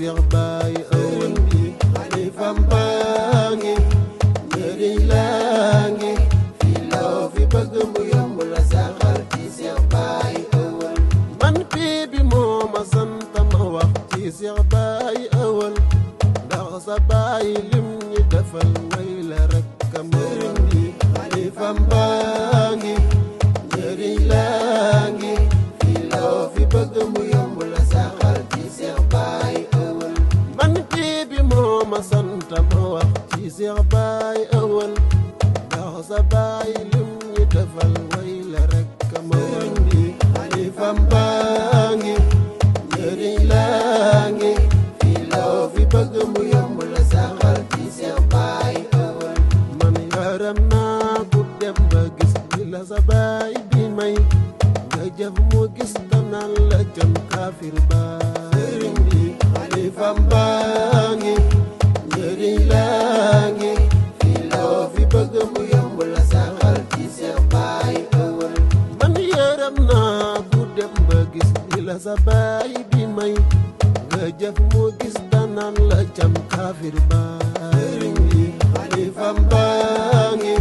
Seex Baay Ëwël bi xalifam baa ngi njëriñ laa ngi fi loo fi bëgg mu yomb la saxal ci Seex Baay Ëwël man pii bi moo ma sant ma wax ci Seex Baay Ëwël ndax sa baay lim ñi defal way la rek ka mëriñ bi xalifam baa ngi njëriñ laa ngi fi loo fi bëgg mu yomb la saxal ci Seex Baay Ëwël man pii bi moo ma sant ma wax ci Seex Baay Ëwël ndax sa baay lim ñi defal way la rek ka mëriñ bi xalifam baa ngi njëriñ laa ngi fi loo fi bëgg mu yomb la saxal ci Seex Baay Ëwël man yaram naa ku dem ba gis li la sa baay bi may nga jëf mu gis tanaan la jëm kaafir ba sëriñ bi xalifam baa ngi njëriñ laa ngi fi loo fi bëgg mu yomb la saxal ci Seex Baay Ëwël man yaram naa ku dem ba gis li la sa baay bi may nga jëf mu gis tanaan la jëm kaafir ba sëriñ bi xalifam baa ngi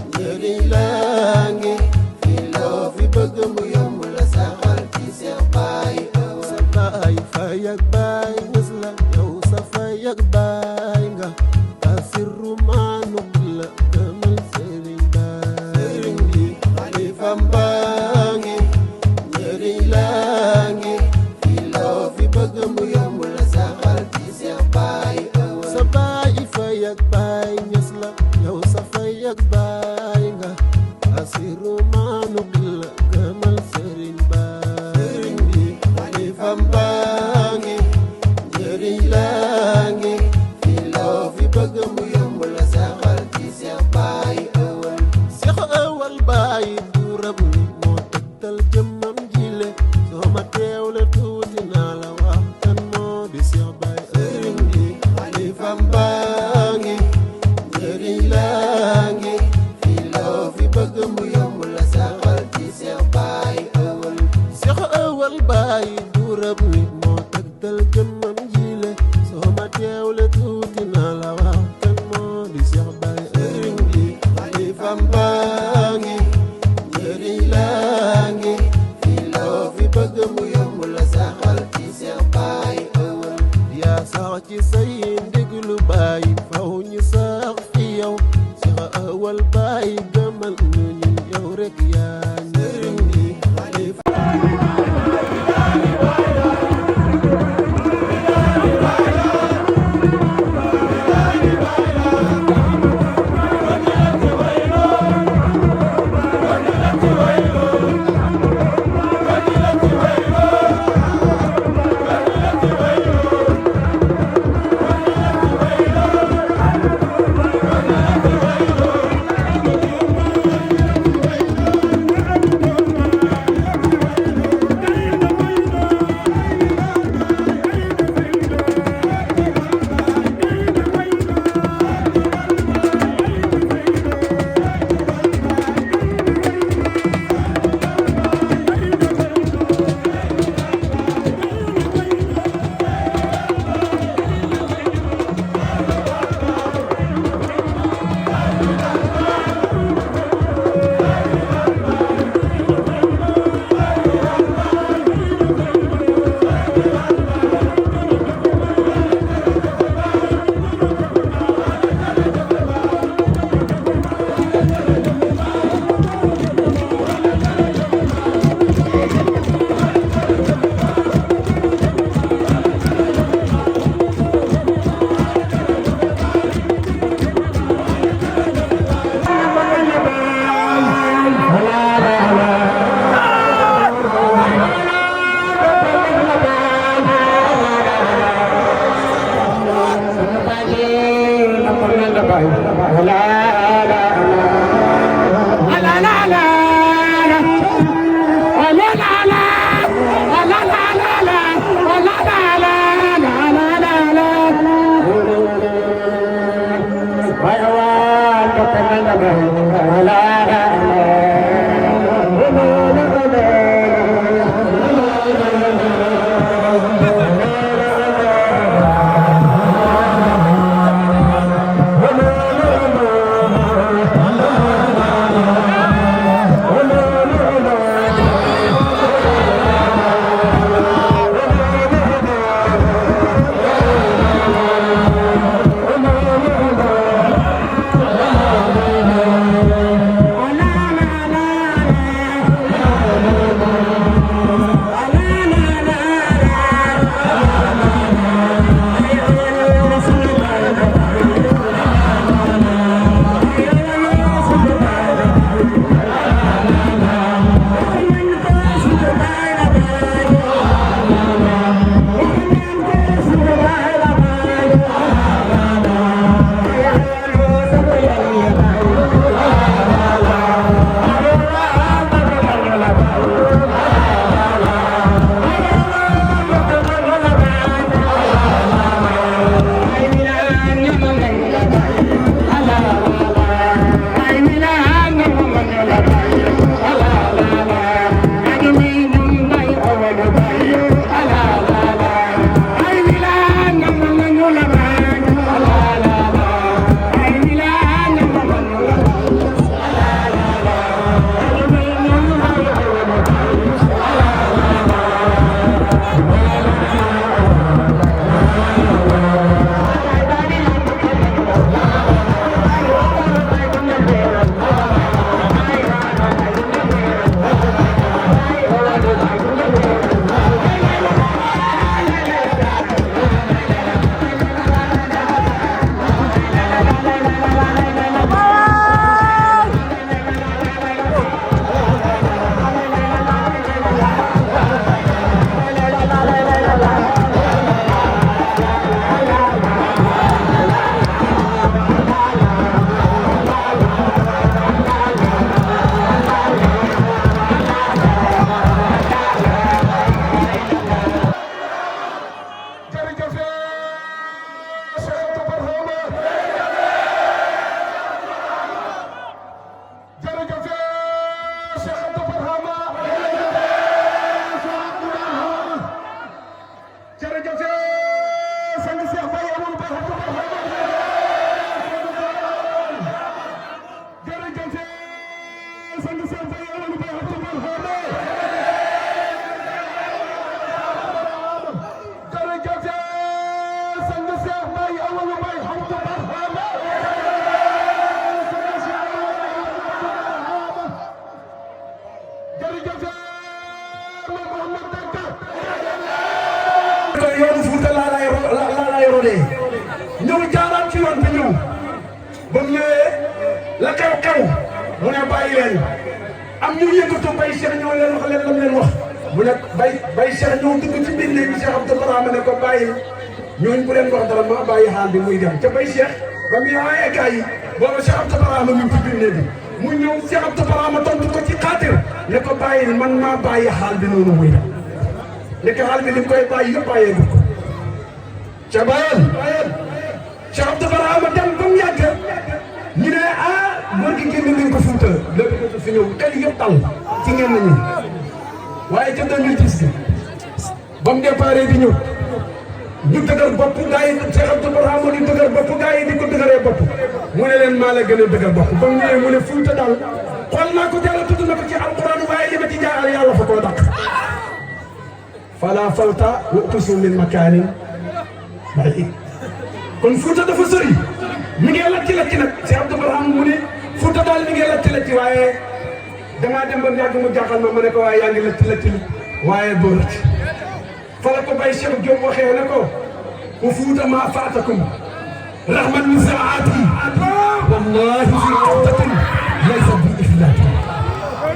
njëriñ laa ngi fi loo fi bëgg mu yomb la saxal ci Seex Baay Ëwël sa baay fay ak baay ñës la yow sa fay ak baay nga asirru maanu la gëmal sëriñ baay sëriñ bi xalifam baa ngi njëriñ laa ngi fi loo fi bëgg mu yomb la saxal ci Seex Baay Ëwël sa baay fay ak baay ñës la yow sa fay ak baay nga asiru maanu la gëmal sëriñ baay sëriñ bi xalifam baa ngi njëriñ laa ngi fi loo fi bëgg mu yomb la saxal ci Seex Baay Ëwël Seex Ëwël baay turam ni moo tegtal jëmmam jile soo ma teewle tuuti naa la wax kan moo di Seex Baay sëriñ bi xalifam baa ngi njëriñ laa ngi fi loo fi bëgg mu yomb la saxal ci Seex Baay Ëwël Seex Ëwël baay turam ni moo tegtal jëmmam jile soo ma teewle tuuti naa la wax kan moo di Seex Baay sëriñ bi xalifam baa ngi njëriñ laa ngi fi loo fi bëgg mu yomb la saxal ci Seex Baay Ëwël yaa sax ci say ndiglu baay faw ñu sax fi yow Seex Ëwël baay gëmal ñu ñun yow rek yaa njëriñ bi xalifa nañu bay Hamza Barhama jërëjëf Mouhamed Dakar kon yoonu Fuuta laa lay rodee ñëw jaaraat ci yoon bi ñëw ba mu ñëwee la xew mu ne bàyyi leen am ñu yëngatu bay Cheikh ñoo leen wax leen lam leen wax mu ne bay Cheikh ñoo dugg ci biir néeg bi Cheikh Abdou Barhama ne ko bàyyi ñooñu bu leen wax dara ma bàyyi xaal bi muy dem te bay Cheikh ba mu ñëwee gars yi booba Cheikh Abdou Barhama mi ngi ci biir néeg bi mu ñëw Cheikh Abdou Barhama tontu ko ci xaatir ne ko bàyyi man maa bàyyi xaal bi noonu muy dem nekk xaal bi li mu koy bàyyi yëpp bàyyee ko ca bàyyal Cheikh Abdou Barhama dem ba mu yàgg ñu ne góor gi génn nañ ko Fuuta lépp ko fi ñëw xel yëpp dal ci ngeen nañu waaye ca 2010 ba mu départ di ñëw ñu dëgër bopp gars yi Cheikh Abdou Barhama di dëgër bopp gars yi di ko dëgëree bopp mu ne leen maa la gën a dëgër bopp ba mu ñëwee mu ne Fuuta daal xool naa ko Yàlla tudd na ko ci alquran waaye li ma ci jaaxal yàlla fa koo dàq fala falta wa uqsimu min makaanin ba'iid kon Fuuta dafa sori mi ngi lacci nag Cheikh Abdou Barhama mu ne Fuuta daal mi ngi lacci waaye damaa dem ba yàgg mu jaaxal ma ne ko waaye yaa ngi lacci waaye boo rëcc fa la ko bay Cheikh Diop waxee ne ko wa Fuuta maa faatakum rahman min saa'ati wallahi fi qabdatin laysa bi iflaati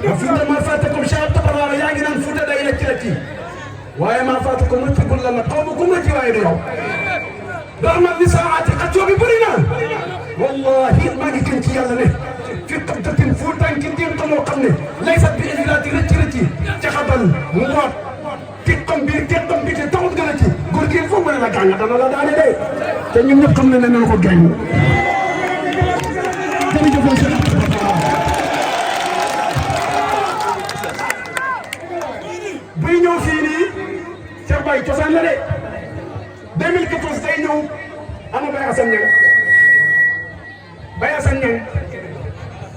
wa Fuuta maa faatakum Cheikh Abdou Barhama yaa ngi naan Fuuta day lacci waaye maa faatakum ma tëggul la nag xaw ma ku ma ci waaye du yow rahman min saa'ati xëccoo bi bëri na wallahi maa ngi gën ci yàlla ne fi qabdatin Fuuta ci diin loo xam ne laysa bi iflaati rëcc ca xabal mu ngoot teqam bi te taxut gën a ci góor gi foofu mu ne la gaañ dana la daane de te ñun ñëpp xam ne nañu ko gaañ jërëjëf buy ñëw fii nii Cheikh Baye cosaan la de 2014 day ñëw ana Baye Assane Niang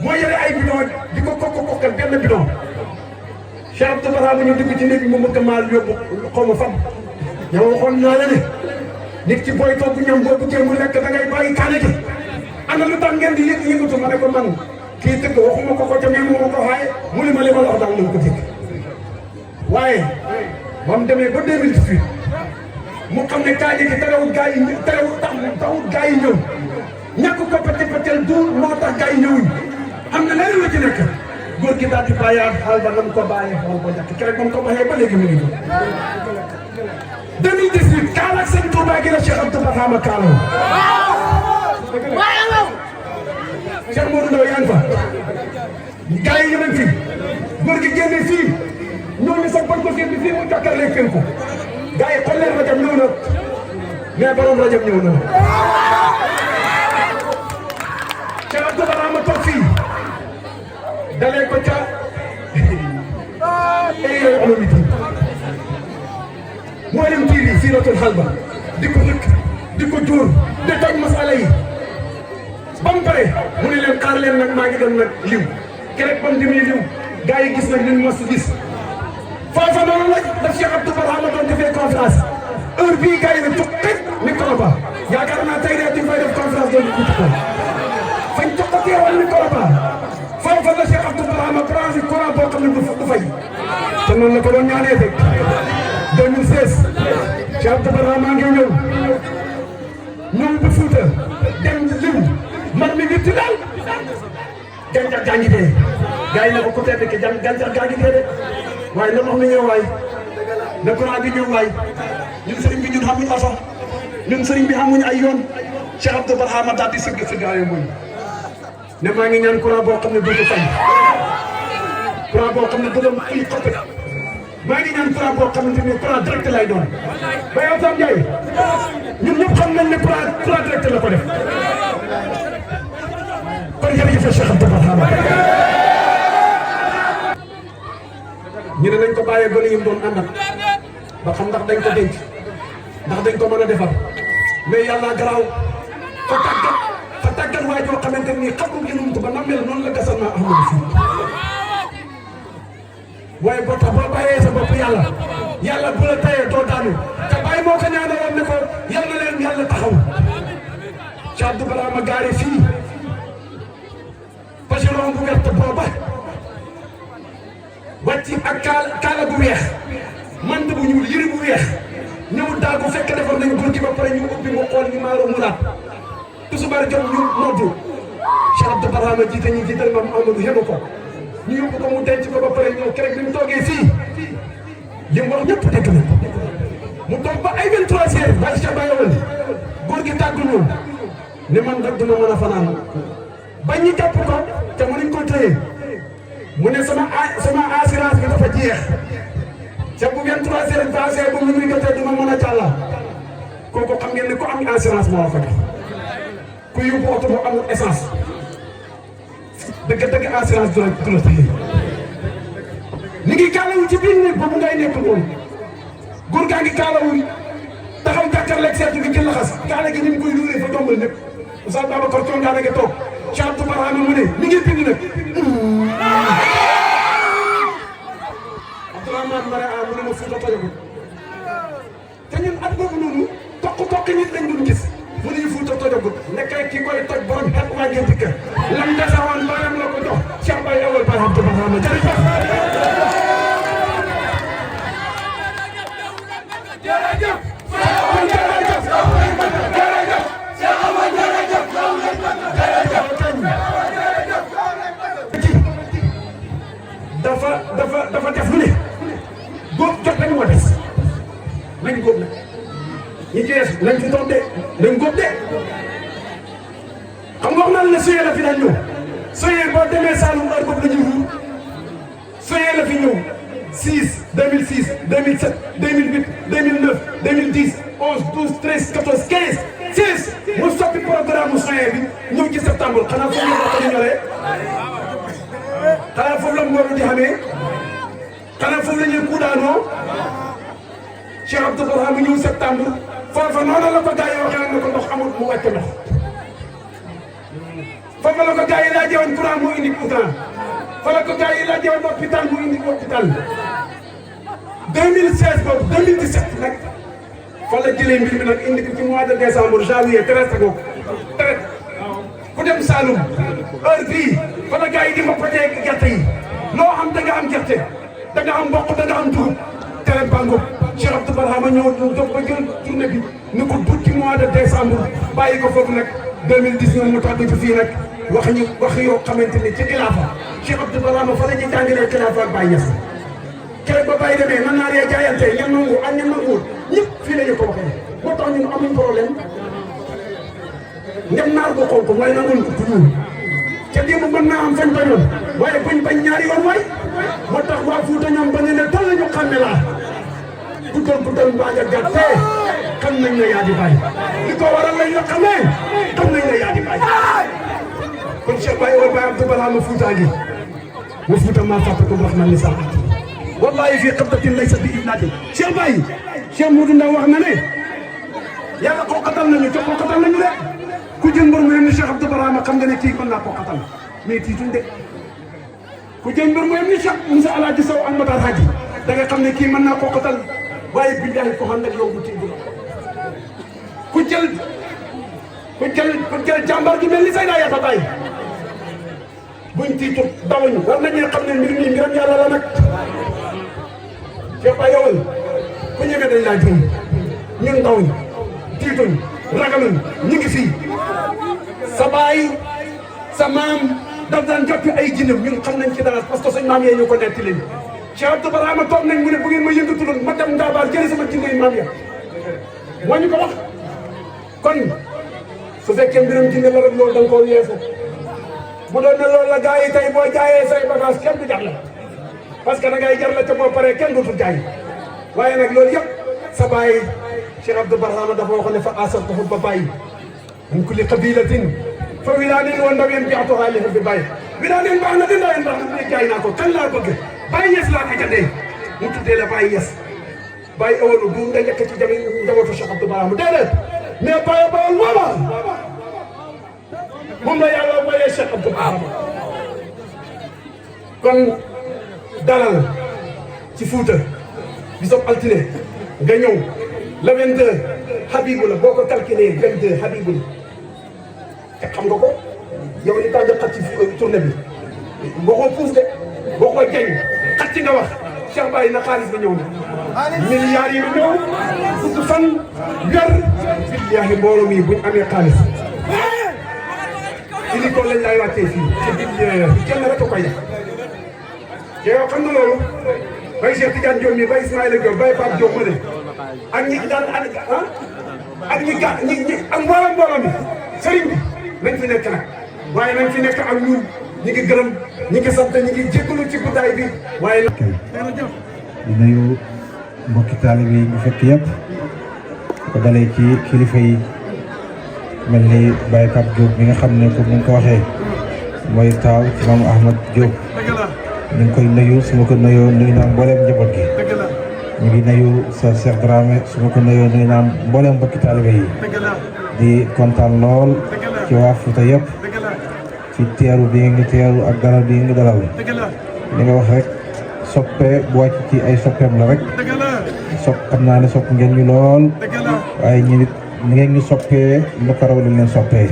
moo yore ay bidon di ko kokkal benn bidon Cheikh Abdou Barhama ñu dugg ci néeg bi mu bëgg maa yóbbu xaw ma fan yow waxoon naa la ne nit ki booy togg ñam boo bëggee mu lekk da ngay bàyyi kaane gi ana lu tax ngeen di yëngatu ma ne ko man kii dëgg waxuma ko tamit mu ma ko xaaye mu ne ma li ma la wax daal nañ ko dégg waaye ba mu demee ba 2018 mu xam ne kaane gi terewul gaa yi taxul gaa yi ñëw ñàkk ko pëtel du moo tax gaa yi ñëwuñ am na leneen la ci nekk góor gi daal di bàyyaat xaal ba nam ko bàyyee xool ko jàkk keroog ba mu ko bàyyee ba léegi mu ngi ñëw 2018 kaala ak seen Touba gi la Cheikh Abdou Barhama kaalaw Cheikh Modou Ndaw yaa ngi fa gars yi ñu nañ fii góor gi génne fii ñooñu sax bañ ko bi fii mu jàkkaarloo fenn ko gars yi xool leen rajab ñëw na mais borom rajab ñëw na Cheikh Abdou Barhama toog fii dalee ko ca yooyu alomiti moo leen tiiri fii ratul xalba di ko nëkk di ko jóor di toj masala yi ba mu pare mu ne leen xaar leen nag maa ngi dem nag liw keroog ba mu demee liw gars yi gis nag li ñu mos gis foofa noonu la daf Cheikh Abdou Barhama doon defee conférence heure bii gars yi ne tuqit micro ba yaakaar naa tey de di fay def conférence doon ko tukkal fañ tuqatee wala micro ba foofa la Cheikh Abdou Barhama branché courant boo xam ne du fay te noonu la ko doon ñaanee rek 2016 Cheikh Abdou Barhama ngi ñëw ba Fuuta dem liw man mi nit daal gàncax gaa ngi dee gars yi ne ko ku tedd ki gàncax gaa ngi dee de waaye na ndox mi ñëw waay na courant bi ñëw waay ñun sëriñ bi ñun xamuñ oto ñun sëriñ bi xamuñ ay yoon Cheikh Abdou Barhama daal di sëgg sëggaayu mooy ne maa ngi ñaan courant boo xam ne dootu fay courant boo xam ne du doon ay xotte maa ngi ñaan courant boo xamante ne courant direct lay doon ba yow Sam Ndiaye ñun ñëpp xam nañ ne courant direct la ko def kon jërëjëf Cheikh Abdou Barhama ñu ne nañ ko bàyyee gone yi mu doon àndal ba xam ndax dañ ko denc ndax dañ ko mën a defar mais yàlla garaaw fa tàggat waa joo xamante ni xamul gi nu ba na mel noonu la gasal naa Ahmadou fii waaye boo tax boo bàyyee sa bopp yàlla bu la tayee doo daanu te bàyyi moo ko ñaanaloon ne ko yal na leen yàlla taxaw Cheikh Abdou Barhama gaare fii pageron bu wert booba wàcc ak kaala bu weex mant bu ñuul yëre bu weex ñëw daagu fekk defar nañu góor gi ba pare ñu ubbi mu xool ñu maaro muraat tusubaar jot ñu noddu Cheikh Abdou Barhama jiite ñu jiital Maam Amadou yëngu ko ñu yóbbu ko mu denc ko ba pare ñëw keroog bi mu toogee fii li mu wax ñëpp dégg nañ ko mu toog ba ay 23 heures bàyyi Cheikh Baye Owal góor gi tàggu ñu ne man nag duma mën a fanaan ba ñu jàpp ko te mënuñ ko téye mu ne sama assurance bi dafa jeex te bu 23 heures passé ba mu ngi jotee duma mën a jàlla kooku xam ngeen ne ku am assurance moo la ko jox ku yóbbu oto bu amul essence dëgg assurance du la téye ni ngi kaalawu ci biir néeg boobu ngay nekk moom góor gaa ngi kaalawu taxaw jàkkaarloog seetu gi ci laxas kaala gi ni mu koy luuree fa jombal népp Oustaz Babacar Thion daana nga toog Cheikh Abdou Barhama mu ne mi ngi bind nag Abdourahmane Mare mu ne ma Fuuta tojagul te ñun at boobu noonu toq nit lañ doon gis mu ne Fuuta tojagul nekkay ki koy toj borom xet waa ngeen dikka lam desewoon mbaayam la ko jox Cheikh Baye Owal Baye Abdou Barhama jërëjëf dafa def lu ne góob jot nañ moo des nañ góob nag ñi ci des nañ fi toog de nañ góob de xam nga wax naa la ne suyee la fi daan ñëw suyee boo demee Saloum heure boobu la ñuy ruur suyee la fi ñëw 6 2006 2007 2008 2009 2010 11 12 13 14 15 16 mu soppi programme mu suyee bi ñëw ci septembre xanaa foofu la ko ñoree xanaa foofu la Mawlo di xamee xanaa foofu la ñuy kuudaanoo Cheikh Abdou Barhama ñëw septembre foofa noonu la ko gars yi waxee ne ko ndox amul mu wàcc ndox foofa la ko gars yi laajee woon courant mu indi courant fa la ko gars yi laajee woon hôpital mu indi hôpital 2016 boobu 2017 nag fa la jëlee mbir mi nag indi ko ci mois de décembre janvier traité ko traité ku dem Saloum heure bii fa la gars yi di mboqatee gerte yi loo xam da nga am gerte da nga am mboq da nga am dugub tere bango Cheikh Abdou Barhama ñëw jóg ba jël tournée bi ni ko but ci mois de décembre bàyyi ko foofu nag 2019 mu tàgg ci fii nag wax yoo xamante ni ci xilaafa Cheikh Abdou Barhama fa la ñuy jàngalee xilaafa ak Baye Niass keroog ba Baye demee nan naa ree jaayante ñan nangu ak ñan nanguwul ñëpp fii la ñu ko waxee moo tax ñun amuñ problème ngem naar bu xonk mooy nangul ku ñuul ca démb mën naa am fañ bañoon waaye buñ bañ ñaari yoon waay moo tax waa Fuuta ñoom ba ne ne toll ñu xàmme laa guddal mbaa nga gàtte xam nañ ne yaa di Baye li ko waral lañ la xamee xam nañ ne yaa di Baye kon Cheikh Baye Owal Baye Abdou Barhama Fuuta gi wa Fuuta maa fàttakum rahman li saxati wallahi fii qabdatin laysa bi ibnati Cheikh Baye Cheikh Modou Ndaw wax na ne yàlla xoqatal nañu ca xoqatal nañu de ku jël mbir mu yem ni Cheikh Abdou Barhama xam nga ne kii mën naa xoqatal mais tiituñ de ku jël mbir mu yem ni Cheikh Moussa Alaaji Sow ak Matar Hadji da nga xam ne kii mën naa xoqatal waaye billahi ko xam nag yow bu tiitu ku jël jàmbar gi mel ni Seyda Yatta Baye buñ tiitu dawuñu war nañu xam ne mbir mi mbiram yàlla la nag Cheikh Baye Owal ku ñeme dañ laa jëm ñun dawuñ tiituñ ragaluñ ñu ngi fii sa baay sa maam daf daan jot ay jinnam ñun xam nañ ci dara parce que suñ maam yee ñu ko nettali Cheikh Abdou Barhama toog nañ mu ne bu ngeen ma yëngatuloon ma dem Ndaabaar jëli sama jinnay maam ya moo ñu ko wax kon su fekkee mbiram jinne la rek loolu da nga koo yeesu bu doon ne loolu la gars yi tey boo jaayee say bagage kenn du jar la parce que da ngay jar la te boo paree kenn dootul jaay waaye nag loolu yëpp sa baay Cheikh Abdou Barhama dafa waxoon ne fa asartuhu ba bàyyi min kulli qabilatin fa wilaanin wa ndaween bi atuhaa li bi bàyyi wilaanin baax na di ndaween baax na mu ne jaay naa ko kan laa bëgg Baye Niass laa ko jëndee mu tuddee la Baye Niass Baye Owal du nga njëkk ci njabootu Cheikh Abdou Barhama déedéet mais Baye Owal moom la yàlla wooyee Cheikh Abdou Barhama kon dalal ci Fuuta bisub altine nga ñëw le 22 Habibou la boo ko calculé 22 Habibou la te xam nga ko yow li tax nga xat ci tournée bi boo ko puus de boo ko jañ xat ci nga wax Cheikh Baye na xaalis ba ñëw na milliards yi ñëw gudd fan wér billahi mbooloo mi buñ amee xaalis ili ko lañ lay wàccee fii ci biir kenn rek a koy def yow xam nga loolu Baye Cheikh Tidiane Diop mi Baye Ismaïla Diop Baye Pape Diop ma ne ak ñi daan ak ñi ak mbooloo mi sëriñ bi nañ fi nekk nag waaye nañ fi nekk ak ñun ñi ngi gërëm ñi ngi sant ñi ngi jégalu ci guddaay bi waaye di nuyu mbokki taalibe yi ñu fekk yëpp ko dalee ci kilifa yi mel ni Baye Pape Diop mi nga xam ne comme ni nga ko waxee mooy taaw ci Maam Ahmad Diop ñu ngi koy nuyu su ma ko nuyoo nuyu naa mbooleem njaboot gi ñu ngi nuyu sa Cheikh Dramé su ma ko nuyoo nuyu naa mbooleem mbokki taalibe yi di kontaan lool ci waa Fuuta yëpp ci teeru bi nga teeru ak dalal bi nga dalal li nga wax rek soppe bu wàcc ci ay soppeem la rek xam naa ne sopp ngeen ñu lool waaye ñu nit ni ngeen ñu soppee lu ko raw li leen soppee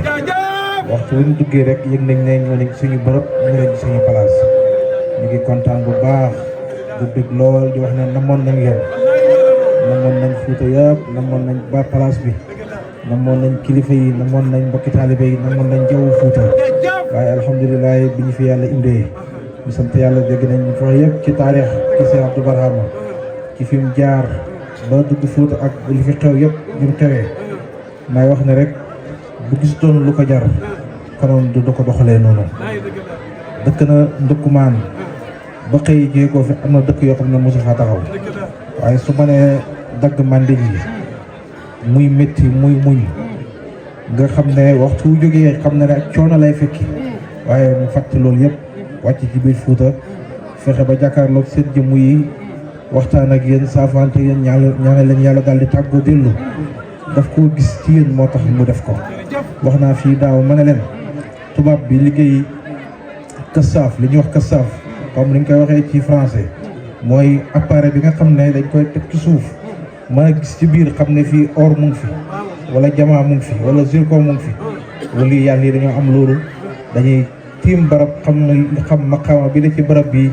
waxtu bu ñu duggee rek yëg nañ ne ñoo nekk suñu bërëb ñu nekk suñu place ñu ngi kontaan bu baax du dégg lool di wax ne namoon nañ leen namoon nañ Fuuta yëpp namoon nañ ba place bi namoon nañ kilifa yi namoon nañ mbokki taalibe yi namoon nañ jawwu Fuuta waaye alhamdulilah bi ñu fi yàlla indee ñu sant yàlla dégg nañ ñu fa yëpp ci taarix ci Cheikh Abdou Barhama ci fi mu jaar ba dugg Fuuta ak li fi xew yëpp bi mu xewee may wax ne rek bu gisutoon lu ko jar konoon du ko doxalee noonu dëkk na ndëkkumaan ba xëy jéegoo fi am na dëkk yoo xam ne mosu faa taxaw waaye su ma nee dagg màndi yi muy métti muy muñ nga xam ne waxtu jógee xam ne ak coono lay fekki waaye mu fàtte loolu yëpp wàcc ci biir Fuuta fexe ba jàkkaarloog seen jëmm yi waxtaan ak yéen saafante yéen ñaanal leen yàlla daal di tàggoo dellu daf koo gis ci yéen moo tax mu def ko wax naa fii daaw ma ne leen tubaab bi liggéey kassaaf li ñuy wax kassaaf comme ni ñu koy waxee ci français mooy appareil bi nga xam ne dañ koy teg ci suuf mën a gis ci biir xam ne fii or mu ngi fi wala jamaa mu ngi fi wala zircon mu ngi fi wala yàlla yi dañoo am loolu dañuy tiim barab xam maqaama bi la ci barab bi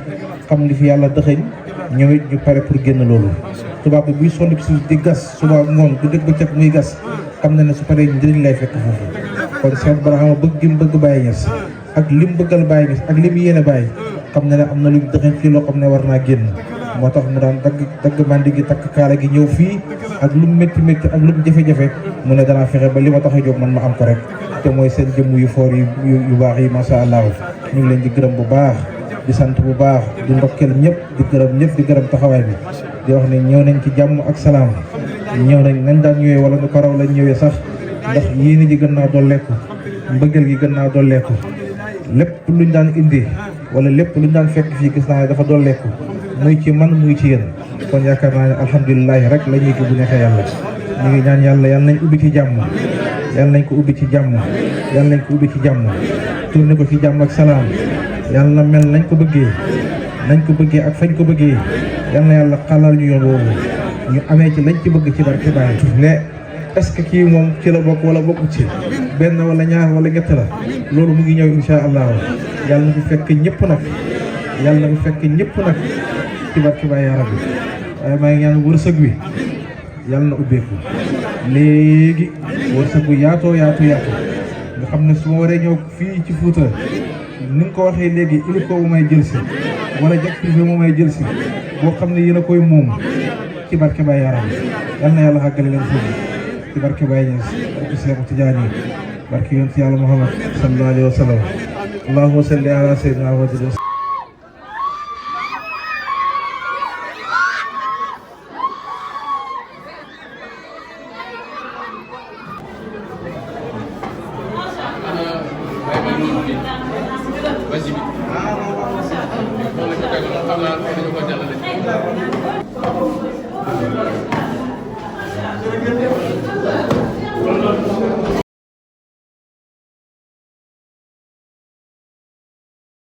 xam li fi yàlla dëxëñ ñëw it ñu pare pour génn loolu tubaab bi buy sonn ci suuf di gas suba ngoon du dëkk ba cëg muy gas xam na ne su paree njëriñ lay fekk foofu kon Cheikh Barhama bëgg gi mu bëgg Baye Niass ak lim bëggal Baye Niass ak lim yéene Baye xam na ne am na lu dëxëñ fii loo xam ne war naa génn moo tax mu daan dagg mandi gi takk kaala gi ñëw fii ak lu mu métti métti ak lu mu jafe-jafe mu ne danaa fexe ba li ma tax a jóg man ma am ko rek te mooy seen jëmm yu foor yu baax yi macha allah ñu ngi leen di gërëm bu baax di sant bu baax di ndokkeel ñëpp di gërëm ñëpp di gërëm taxawaay bi di wax ne ñëw nañ ci jàmm ak salaam ñëw nañ daan ñëwee wala nu ko raw lañ ñëwee sax ndax yéene ji gën naa dolleeku mbëggeel gi gën naa dolleeku lépp luñ daan indi wala lépp luñ daan fekk fii gis naa ne dafa dolleeku muy ci man muy ci yéen kon yaakaar naa ne alhamdulilah rek la ñuy bu neexee yàlla ñu ngi ñaan yàlla nañ ubbi ci jàmm yàlla nañ ko ubbi ci jàmm yàlla nañ ko ubbi ci jàmm tourné ko ci jàmm ak salaam yàlla mel nañ ko bëggee ak fañ ko bëggee yàlla na yàlla xalal ñu yoon woowu ñu amee ci lañ ci bëgg ci barke Baye ne est-ce que kii moom ci la bokk wala bokku ci benn wala ñaar wala ñett la loolu mu ngi ñëw insha allah yàlla na fi fekk ñëpp nag ci barke Baye yaa rabbi waaye maa ngi ñaan wërsëg wi yàlla na ubbeeku léegi wërsëg bu yaatoo yaatu nga xam ne su ma waree ñëw fii ci Fuuta ni nga ko waxee léegi il ko bu may jël si wala jag privé mu may jël si boo xam ne yéen a koy moom ci barke Baye yaa rabbi yàlla na yàlla xàggale leen foofu ci barke Baye Niass barke Seexu Tijaan yi barke yonent yàlla Muhammad sallallahu alayhi wa sallam allahumma salli ala sayyidina Muhammad Vas-y.